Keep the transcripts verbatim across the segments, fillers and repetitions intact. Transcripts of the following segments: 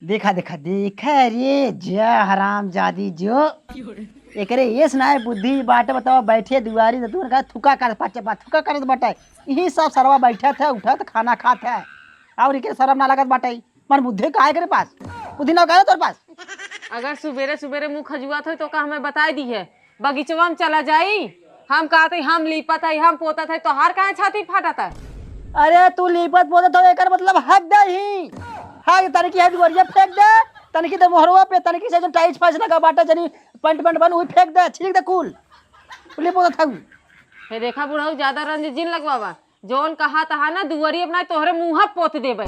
देखा, देखा, देखा रे, जा हरामजादी जो। एकरे एस नाय बुद्धि बाटे, बतावा, बैठे दुआरी त तू का थुका कर पाचे बा, थुका करत बाटे। यही सब सरवा बैठत है, उठत, खाना खात है। और इके शरम ना लगत बाटे। मन बुद्धि काहे करे पास? बुद्धि ना काहे तोर पास? अगर सुबेरे सुबेरे मुँह खजुआत होई तो का हमें बताई दिहे? बगीचवा में चला जाई। हम कहत हई, हम लीपत हई, हम पोतत हई, तोहार काहे छाती फाटत है? अरे तू लीपत पोतत हो, एकर मतलब हक दे ही। हाँ, ये तनकी है दुआरिया फेंक दे, तनकी दे मोहरवा पे, तनकी से जो टाइल्स फाइल्स लगा बाटे, जनी पेंट पेंट बन, उही फेंक दे, छिड़क दे कुल। कुल लीपत पोतत हऊ। हे देखा बुढ़ऊ, ज्यादा रंज जिन लगवावा। जौन कहा तहा ना दुआरी अपना तोहरे मुँह पोत देबे।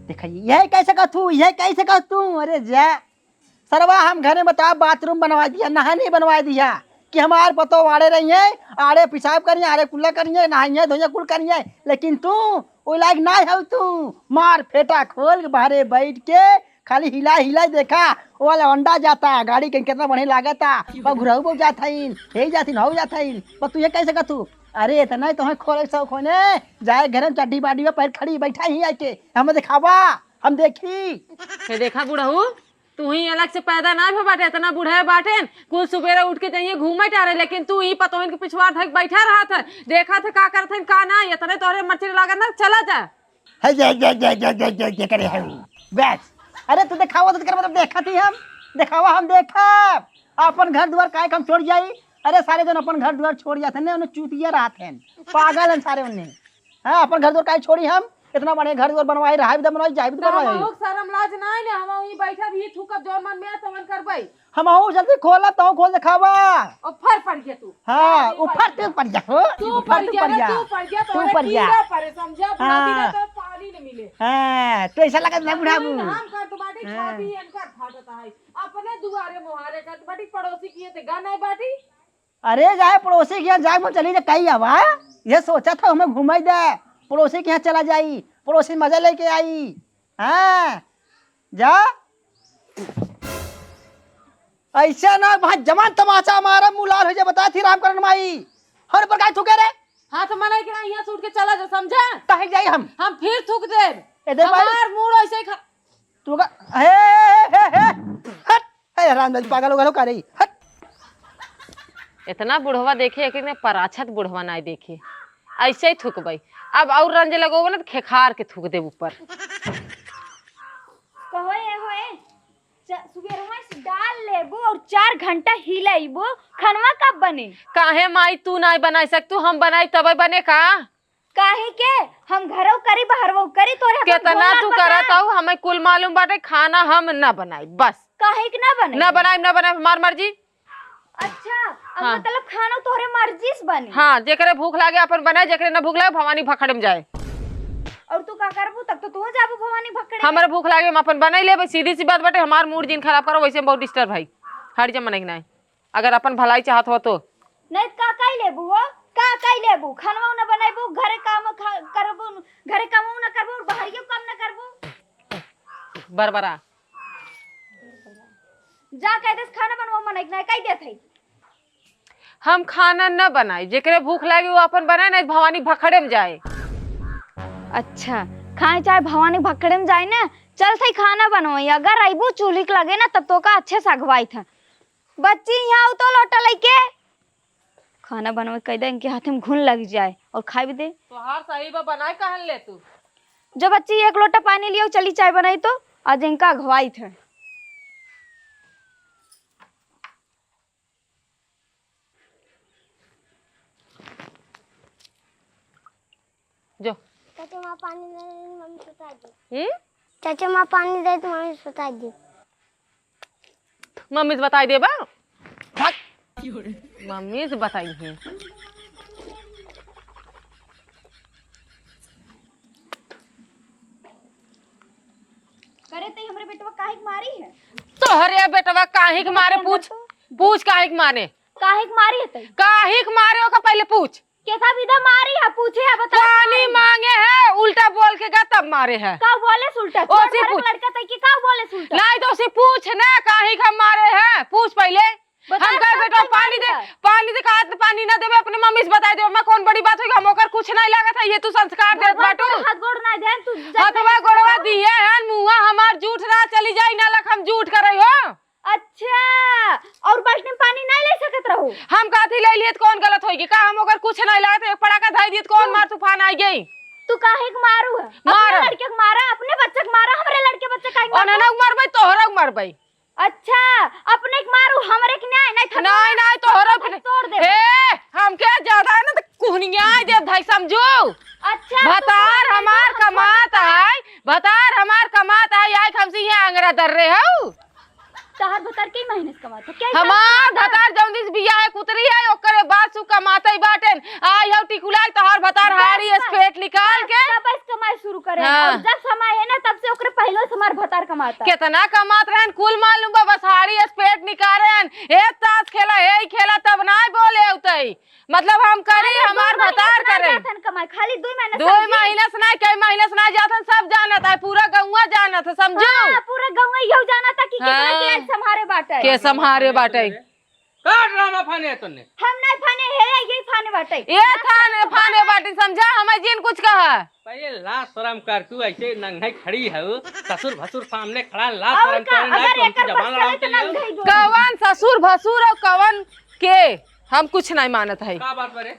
देखा, यह कैसे कहत तू, यह कैसे कहत तू? अरे जा, सरवा हम घरे में तो बाथरूम बनवा दिया, नहाने बनवा दिया कि हमार पतो आड़े रही है, आड़े पेशाब करिए, आड़े कुल्ला करिए, नहाइए धोइए कुल करिए, लेकिन तू ओ लायक ना है तू। मार फेटा खोल के बाहरे बैठ के खाली हिला हिला देखा, वो वाला अंडा जाता, गाड़ी के कितना बढ़िया लागता, वो घुराऊ बहु जात हईन, हे जात हईन, हऊ जात हईन, पर तू ये कैसे कहत तू? अरे इतना ही तो है खोले शौक होने, जाए घर में चड्डी बाडी में पैर खड़ी बैठा ही आके, हम दिखावा, हम देखी। हे देखा बुढ़ऊ, तू ही अलग से पैदा ना भे बाटे, इतना बूढ़े बाटे, कुल सुबेरे उठ के जाइए घूमे टारे, लेकिन तू ही पतोहन के पिछवार धक बैठा रहत है, देखत है का करत है का ना, इतने तोहरे मर्ची लागत ना, चला जा। है जे, जे, जे करे है उ। बस। अरे तू देखावा तो कर मतलब देखत ही हम, देखावा हम देखब। अपन घर दुआर काहे के हम छोड़ जाई? अरे सारे जन अपन घर दुआर छोड़ जात हैं, उन्हें चूतिया रहत हैं, पागल हैं सारे उन्हें। हाँ, अपन घर दुआर काहे छोड़ी हम? इतना बढ़िया घर दुआर बनवाए, रहाई भी तो बनवाई, जाए भी तो बनवाए। हमहू के शरम लाज नाई ने, हम वहीं बैठा भी थूकब, जौन मन में आए तवन करबै। हमहू जल्दी खोला, तहू खोल देखावा। ऊपर पड़ गया तू। हाँ, पानी ऊपर पड़ तू गया। पड़ जा हो। तू ऊपर पड़ तू गया पड़ रे, जा। तू पड़ गया, तू तोरे पड़ जा। कीड़ा पड़े, समझा? हाँ। बुढ़ा तो पानी न मिले। हाँ, तो ऐसा लगत ना बुढ़ाबू। नाम कर तो बाटी, हाँ। छाती इनकर फाटत है। अपने दुआरे मुहारे कर बाटी, पड़ोसी किए ते गा नहीं बाटी। अरे जाए पड़ोसी के यहाँ जाए, मैं चली जा कही आवा। ये सोचा था हमें घुमाई दे, पड़ोसी के यहाँ चला जाई, पड़ोसी मजा लेके आई। हाँ, जा। ऐसे ना भाई जवान तमाचा मारा, मुँह लाल हो जाए, बता थी रामकरण माई। हर पर काहे थूके रे? हाथ मनाई के ना यहाँ से उठ के चला जा, समझा? काहे जाई हम? हम फिर थूक देब। ए दे भाई। हमार मूड ऐसे ही खा- तू का, हे, हे, हे, हे, हट। हे हरामजादी, पागल हो गलो का रे? हट। इतना बुढ़वा देखे, एक ने पराछत बुढ़वा नाई देखे। ऐसे ही थूकबई। अब और रंज लगोगे ना तो खेखार के थूक देब ऊपर। कहो ए हो ए, च-, सुबेरवा से डाल लेबू और चार घंटा हिलैबू, खनवा कब बने? काहे माई तू नाई बनाई सकतू, हम बनाई तबे बने का? काहे के? हम घरौ करी, बहरवौ करी, तोरे हाथ में केतना घोलना तू बना। करत हऊ, हमें कुल मालूम बाटे, खाना हम ना बनाई, बस। काहे के ना बनाई? ना बनाई, ना बनाई, हमार मर्जी। अच्छा, अब हाँ। मतलब खाना तोहरे मर्जी से बनी? हाँ, जेकरे भूख लागे अपन बनाए, जेकरे ना भूख लागे भवानी भखड़े में जाए। और तू का करबू? तब तो तू जाबू भवानी भखड़े में। हमरे भूख लागे, हम अपन बनाई लेबे, सीधी सी बात बाटे, हमार मूड जिन खराब करो, वैसे हम बहुत डिस्टर्ब है। हट जा मनई के नाई। अगर अपन भलाई चाहत हो तो। नहीं का काई लेबू हो? का काई लेबू? खानवा न बनाइबू, घरे काम खा-, करबू, घरे कामो न करबू, और बहरियो काम न करबू। बरबरा। जा कह देस खाना बनवा मनई के नाई, कह देत है। हम खाना न बनाई, जेकरे भूख लागे वो अपन बनाए, नहीं भवानी भखड़े में जाए। अच्छा, खाए चाहे भवानी भखड़े में जाए ना, चल थई खाना बनवाई। अगर अइबू चूल्ही के लगे ना, तब तो का अच्छे से अगवाई था। बच्ची, यहाँ आओ तो लोटा लइके। खाना बनवे के कह दे, इनके हाथे में घुन लग जाए और खाए भी दे। तोहार सही बा, बनाए कहन ले तू। जो बच्ची, एक लोटा पानी लियो, चली चाय बनाई तो, आज इनका अगवाई थे। जो। चाचा, माँ पानी दे दे, मम्मी सुता दे। हम्म? चाचा, माँ पानी दे दे, मम्मी सुता दे। मम्मी से बताई देबा। भाग। मम्मी से बताई है। करे तई हमरे बेटवा काहे के मारी है? तोहरे बेटवा काहे के मारे, पूछ, पूछ काहे के मारे? काहे के मारी है तई? काहे के मारे ओका पहले पूछ। केथा विधा मारी है, पूछे है, बता। पानी मांगे है, उल्टा बोल के गा तब मारे है। का बोले उल्टा? ओसे पूछ। लड़का तई के का बोले उल्टा? नहीं तो उसे पूछ ना, काहे के मारे है, पूछ पहले। बता, हम कहे, "बेटा, पानी दे।" पानी दे, कहा तो पानी ना देबे, अपने मम्मी से बताई देबे, मैं कौन बड़ी बात होई, हम ओकर कुछ नहीं लागत है, ये तू संस्कार देत बाटू। हाथ गोड़ ना दे, तू हथवा गोड़वा दिए हन, मुँहा हमार जूठ रहा, चली जाई ना लख हम जूठ करे हो। अच्छा, और बाल्टी में पानी नहीं ले सकत रहू? हम कहती ले लिए तो कौन गलत होई, का हम ओकर कुछ नहीं लागत, एक पड़ाका धाई दिए तो कौन मार तूफान आई गई। तू काहे के मारू है? मार। अपने लड़के के मारा, अपने बच्चे के मारा, हमरे लड़के बच्चे काहे के मारा? ओनहना के मरबई, तोहरा के मरबई। अच्छा, अपने के मारू, हमरे के न्याय नहीं था। नहीं, नहीं, तोहरा के तोड़ दे। हे, हमके ज्यादा है ना तो कुहनिया दे धाई समझू। अच्छा, भतार हमार कमात है, भतार हमार कमात है, आई हमसे ये आंगरा दर रहे हो। तहार भतार कई महीने से कमात है? कई साल से हमार कमात है? भतार जौन दिन से बियाह है कुतरी है, ओकरे बाद से कमाते ही बाटेन। आई हौ टिकुलाई तोहार भतार बस, हारी बस, स्पेट निकाल बस, के। तब बस कमाई शुरू करे। हाँ। और जब समय है ना, तब से ओकरे पहले से हमार भतार कमाता। कितना कमात रहन, कुल मालूम बा, बस हारी स्पेट निकाल रहन। ए ताश खेला, ए खेला, तब ना बोले उतई। मतलब हम करी, खाली हमार दुई महीना भतार से ना करे। जात हन कमाए, खाली दुई महीना दुई समझी? महीना से ना, कई महीना से ना जात हन, सब जानत है, पूरा गौवा जानत है, समझू? हाँ, पूरा गौवा यहू जानत है कि कितना हाँ। के आज संभारे बाटे। के संभारे बाटे। का ड्रामा फाने है तन्ने? हम नहीं फाने है, यही फाने बाटे। ये थाने फाने बाटे, समझा? हमें जिन कुछ कहा। पहले लाज शरम कर, तू ऐसे नंगे खड़ी है, ससुर भसुर सामने खड़ा, लाज और शरम का? करे ना, अगर तू हमसे एकर जबान बस लड़ाओ चले तो तो लियो। नंगे ही दो। कवन ससुर भसुर और कवन के? हम कुछ नहीं मानत है। का बात बा रे?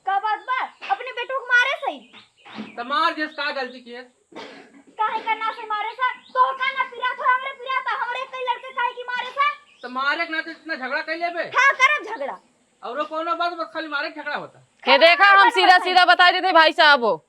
का बात बा? अपने बेटो को मारे सही। तो मार, जिस का गलती की है? काहे का ना से मारे सा? तो का ना पिरात हो, हमरे पिरात, हमरे कई लड़के काहे की मारे सा? तो मारे के नाते इतना झगड़ा कर लेबे? हाँ, करब झगड़ा। औरो कोनो बात, बस खाली मारे के झगड़ा होता। ये देखा, हम सीधा सीधा बताई देते भाई साहब हो,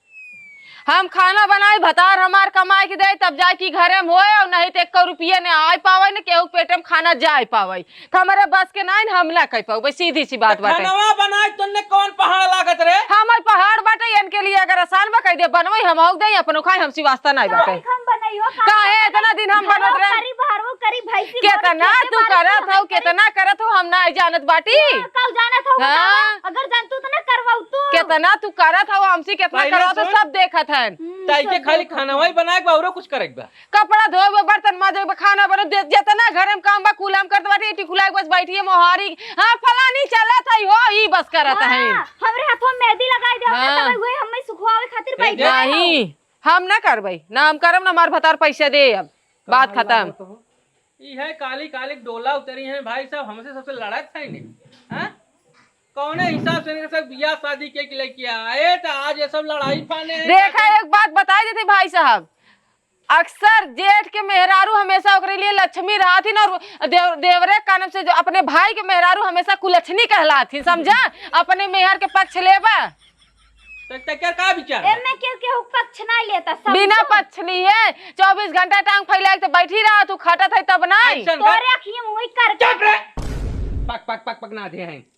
हम खाना बनाई, भतार हमार कमाई के दे, तब जाए कि घरे में होए, और नहीं तो एक रुपया ने आए पावे, न केहू के पेटे में खाना जाए पावे। तो हमरे बस के नाई, हम ना कह पाऊ, बस सीधी सी बात तो बाटे। खानवा बनाए तन्ने कौन पहाड़ लागत रे? हम पहाड़ बाटे, इनके लिए अगर आसान बा, कह दे बनवाई, हम हो दे, अपनो खाए, हमसे वास्ता नहीं बाटे। हम बनाई हो, काहे इतना दिन हम बनत रहे? करी बहरवो, करी भैंसी, केतना तू करत हो, केतना करत हो, हम ना जानत बाटी। हाँ, काऊ जानत हो, हाँ। बतावा, अगर जानतू तो ना करवाऊ तू। केतना तू करत हो, हमसे केतना पहले करत हो, सुन। सब देखत हन। हम्म, ताई के सब खाली देखत खानवा ही हन। बनाए के बा, औरो कुछ करे के बा? कपड़ा धोए बा, बर्तन माजे बा, खाना बने, जे-, जेतना घर में काम बा, कुल हम करत बाटी, टिकुला के बस बैठी है मोहारी। हाँ, फलानी चलत है हो, ई बस करत है। हाँ, हमरे हाथों में मेहंदी लगाई दे, हाँ। तब उहे हमें सुखवावे खातिर ए, बैठे जे- रहो। नहीं, हम ना करबै, ना हम करब, ना हमार भतार पैसा दे अब। बात खत्म। ई है काली काली डोला उतरी हैं भाई साहब, हमसे सबसे लड़त है ने। हाँ? कौने हिसाब से इनके सब बियाह शादी के, के लेके आए, तो आज ये सब लड़ाई फाने हैं। देखा, एक बात बताई देते भाई साहब, अक्सर जेठ के मेहरारू हमेशा ओकरे लिए लक्ष्मी रहथिन और देव-, देवरे के कानम से जो अपने भाई के मेहरारू हमेशा कुलछनी कहलाथिन, समझा? अपने मेहर के पक्ष लेबा। तो तेकर का विचार बा? एमे केहू केहू पक्ष ना लेता, समझो? बिना पक्ष लिए चउबीस घंटा टांग फैलाए के तो बैठी रहा, तू खटत है तब ना। ऐसन का? तोरे अखिए मुँह करके चुप रे। पक, पक, पक, पक ना दे हैं।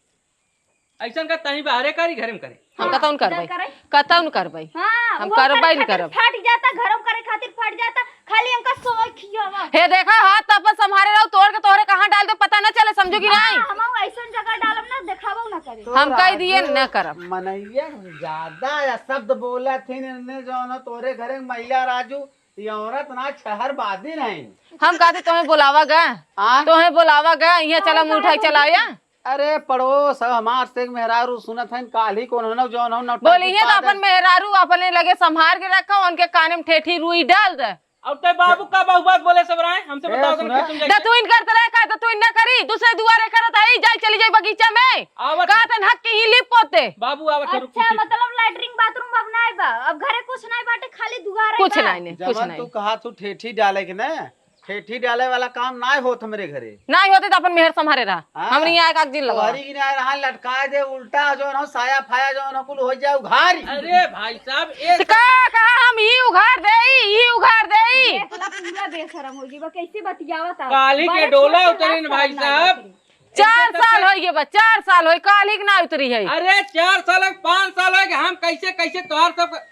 ऐसन का तहीं बाहरे करी, घरे में करे। हम हाँ, कतौन करबै? जा करे। कतौन करबै? हाँ, हम वो करबै करे नहीं खातिर करब। फट जाता, घरों करे खातिर फट जाता, खाली हमका सोए खियावा। हे देखा, हाथ तो अपन संभारे रहो, तोड़ के तोहरे कहाँ डाल दे, पता न चले, समझो कि हाँ, नहीं? हम ऐसन जगह डालब ना, देखावो ना करे। तो हम कह दिए, राजू, न करब। मनैया ज्यादा या शब्द बोला थी ने, जौन तोरे घरे के महिला राजू, ये औरत ना छहर बादी नहीं। हम कहते, "तुम्हें बुलावा गए, हाँ? तुम्हें बुलावा गए, यहाँ चला, हाँ, मुंह उठाई चला आया।" अरे पड़ोस, हमार से एक मेहरारू सुनत हन, काल्हि कौन हो ना, जौन हो ना, बोली है तो टंकी अपन मेहरारू अपने लगे संभार के रखा, उनके काने में ठेठी रुई डाल दे। और ते बाबू का बहु बात बोले सब रहे, हमसे ए, बताओ तुम सुना। खेतुन जाके। दतुइन करत रहे का, दतुइन ना करी, दूसरे दुआरे करत आई, जाई चली जाई बगीचा में। आवत का तन हक के ही लिप पोते। बाबू आवत है, रुक, अच्छा, रुक। मतलब लैट्रिन बाथरूम अब नाई बा, अब घरे कुछ नाई बाटे, खाली दुआरे कुछ बा। नाई ने, कुछ जवन नाई। तू कहा तू ठेठी डाले के ना, ठेठी डाले वाला काम नाय होत हमरे घरे। नाय होते तो अपन मेहर संभारे रहा। हाँ। हमरे यहाँ एक आग जिन लगा। तोहरी की नाय रहा, लटकाए दे उल्टा, जौन हो साया फाया, जौन हो कुल हो जाए उघार। अरे भाई साहब, ए तो का कहा हम ई उघार देई, ई उघार देई। देख ला, पूरा बेशरम हो गई बा, कैसे बतियावत आ। काली के बड़े डोला छोट उतरी न भाई साहब। चार साल हो गए बा, चार साल हो, काली के ना उतरी है। अरे चार साल हो, पाँच साल हो गए, हम कैसे, कैसे तोहार सब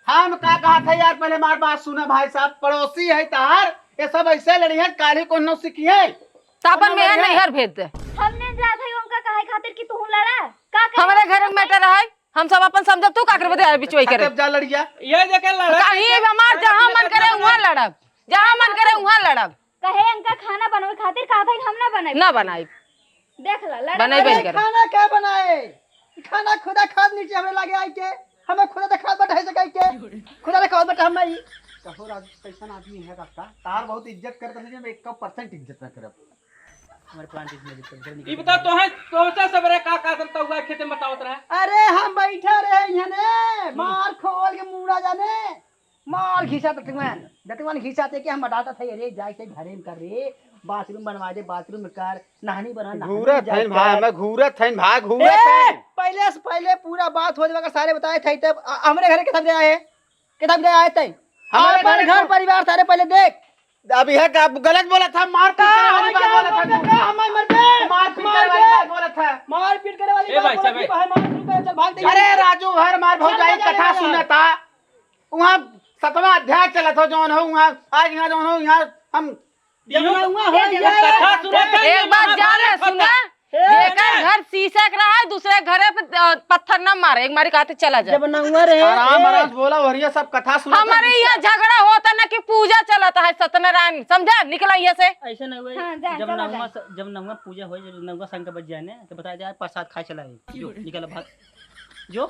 हम का कहा था यार, पहले हमार बात सुना भाई साहब, पड़ोसी है तहार, ये सब ऐसे लड़ी है, काली को नौ सीखी है। तो अपन मेहर नैहर भेज दे। हमने जात है उनका कहे खातिर कि तू लड़ा, का करे? हमारे घर में मैटर है, हम सब अपन समझब, तू का करबे दे बिचवाई करे। तब जा लड़िया। ये देखे लड़ा कहीं कैसे? हमार जहाँ मन करे वहाँ लड़ब, जहाँ मन करे वहाँ लड़ब। कहे इनका खाना बनवे खातिर कहा था, हम ना बनाई। ना बनाई। देख ला, लड़े बनाई लगे। बन कर। खाना क्या बनाए? खाना खुदा खाद नीचे हमें लागे आई के, हमें खुदा तो खाद बटाए सकाई के, खुदा तो खाद बटा हम नहीं। कहो राजू, कैसन आदमी है काका? तार बहुत इज्जत करता है, मैं एक परसेंट इज्जत ना करब। हमारे प्लांट इसमें दिक्कत है, ई बताओ, तोहे, तोहसे सबरे का, का सब तउआ खेते में बतावत रहे? अरे, हम बैठा रहे यहाँ ने, हम्म। मार खोल के मुड़ा जाने, मार घिसा दतुआन, दतुआन घिसा ते के हम बताता था, "अरे, जाए के घरे में कर रे, बाथरूम बनवा दे, बाथरूम में कर, नहानी बना, नहानी घूरत जाए हइन भाई, कर।" मैं घूरत हइन भाई, घूरत ए, हइन। पहले से पहले पूरा बात हो जाएगा, सारे बताए थे, तब अ-, हमरे घरे के सब गया है, के सब गया है तै? हमरे अपन घरे घर को परिवार सारे पहले देख। अब यह का गलत बोला था, मारपीट का करे वाली बात बोला था तू। का हमारे मर गए? मारपीट करे वाली बात बोला था। मारपीट करे वाली ए बात भाई, बोला चल था, भाई। भाई, मार शुरू कर, चल भाग दे। अरे राजू, हर मार भौजाई चल, चल, कथा चल। सुनता। वहाँ सतवाँ अध्याय चलत हो जौन हो, वहाँ आज यहाँ जौन हो, यहाँ हम जब ना हुआ हो ए, जाए। कथा सुनत है, एक ये बात मारा जाने, मारा सुना? ए, जेकर घर शीशे के रहा है, दूसरे घरे पे, अ, पत्थर ना मारे, एक मारी कहते चला जाए। जब नंगा रहे, आराम, ए। आराम से बोला, वरिया सब कथा सुनत है। हमारे यहाँ झगड़ा होता ना कि पूजा चलता है सत्यनारायण, समझा? निकला यहाँ से। ऐसे ना हुए, हाँ, जा, जब चला नंगा जा। स-, जब नंगा पूजा हो, जब नंगा शंकर बज जाए ना, तो बता दे, "यार, प्रसाद खाए चला है।" जो, निकल भाग। जो।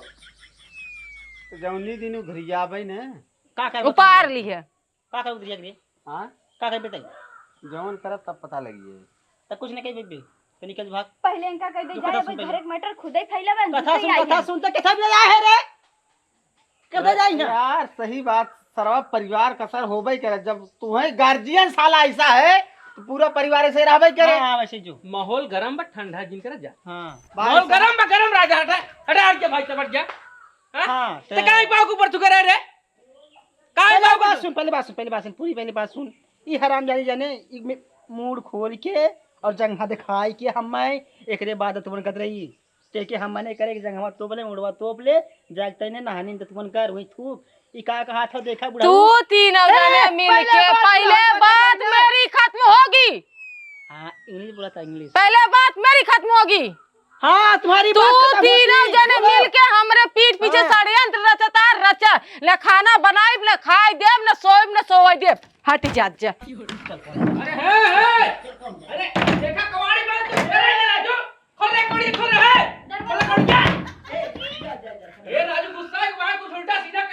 तो जौनी दिन उघरियाबे ना। का करबे उपार तू? ली है। का करबे उधरिया के रे? हाँ? का करबे तई? जवन करब तब पता लगी है। तब कुछ नहीं कही बेबे। तो निकल भाग। पहले इनका कह दे तू जाए, कथा सुन भाई, पहले। घर के मैटर खुदे फैला बन, कथा दूसरे सुन, आई कथा है। सुन, तो कथा भी आया है रे? कथा अरे जाई है? यार, सही बात, सरवा परिवार का सर होबे करे। जब तुम्हें गार्जियन साला ऐसा है, तो पूरा परिवार ऐसे रहबे करे। हाँ, हाँ, वैसे जो। माहौल गरम बा, ठंडा जिन करे जा। हाँ। माहौल गरम बा, गरम राजा, हटा, हटा, हट के भाई, चपट जा। हाँ? हाँ, तो तो काहे पाँव के ऊपर तू करे रे? काहे पहले बाबू? बात सुन, पहले बात सुन, पहले बात सुन, पूरी पहले बात सुन। ई हराम जानी जाने, ई में मूड़ खोल के और जंघा दिखाई के हम मैं एकरे बाद तुमन कत रही। ते के हम मने करे कि जंघवा तोप ले, मुड़वा तोप ले, जाके तैने नहानी त तुमन कर, वही थूक। ई का कहा था, देखा बुढ़ऊ? तू तीनों ए, जने मिल पहले के बात पहले सुन, बात पहले मेरी खत्म होगी। हाँ, इंग्लिश बोला था, इंग्लिश। पहले बात मेरी खत्म होगी। हाँ, तुम्हारी तू बात खत्म होती तीनों है। जने बोलो। मिल के हमरे पीठ पीछे हाँ। षड्यंत्र रचता, रचा। न खाना बनाइब, न खाए देब, न सोइब, न सोवे देब। हट जात जा। अरे, हे, हे! अरे, देखा, कवाड़ी बंद कर, अरे, ये राजू, खोल रे, कवाड़ी खोल रे, हे! खोल रे, कवाड़ी, जा। ए, राजू, गुस्सा है, वहाँ कुछ उल्टा सीधा